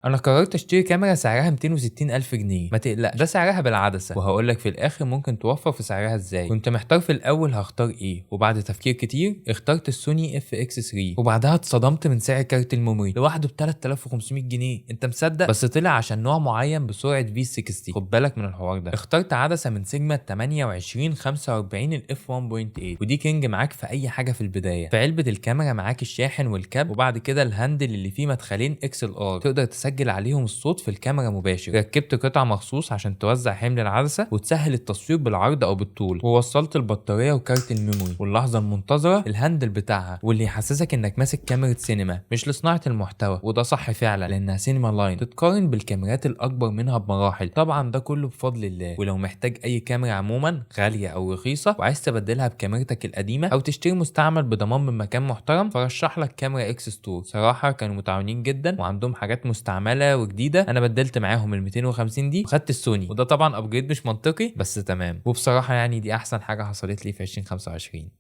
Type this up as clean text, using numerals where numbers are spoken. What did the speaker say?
انا قررت اشتري كاميرا سعرها 260 الف جنيه. ما تقلقش، ده سعرها بالعدسه، وهقول لك في الاخر ممكن توفر في سعرها ازاي. كنت محتار في الاول هختار ايه، وبعد تفكير كتير اخترت السوني FX3. وبعدها اتصدمت من سعر كارت ال memory لوحده ب 3500 جنيه، انت مصدق؟ بس طلع عشان نوع معين بسرعة V60، خد بالك من الحوار ده. اخترت عدسة من سيجما 28 45 ال F 1.8، ودي king معاك في اي حاجة في البدايه. في علبة الكاميرا معاك الشاحن والكابل، وبعد كده ال handle اللي فيه مدخلين XLR تقدر تسجل عليهم الصوت في الكاميرا مباشر. ركبت قطعه مخصوص عشان توزع حمل العدسة وتسهل التصوير بالعرض او بالطول، ووصلت البطارية وكارت ال memory. واللحظة المنتظره، ال handle بتاعها، واللي يحسسك انك ماسك كاميرا سينما مش لصناعة المحتوى، وده صح فعلا لانها cinema line، تتقارن بالكاميرات الاكبر منها بمراحل. طبعا ده كله بفضل الله. ولو محتاج اي كاميرا عموما غالية او رخيصة وعايز تبدلها بكاميرتك القديمة او تشتري مستعمل بضمان من مكان محترم، فرشح لك كاميرا اكس ستور. صراحة كانوا متعاونين جدا وعندهم حاجات مستعملة وجديده. انا بدلت معاهم ال 250 دي وخدت السوني، وده طبعا upgrade مش منطقي بس تمام. وبصراحة يعني دي احسن حاجة حصلت لي في 2025.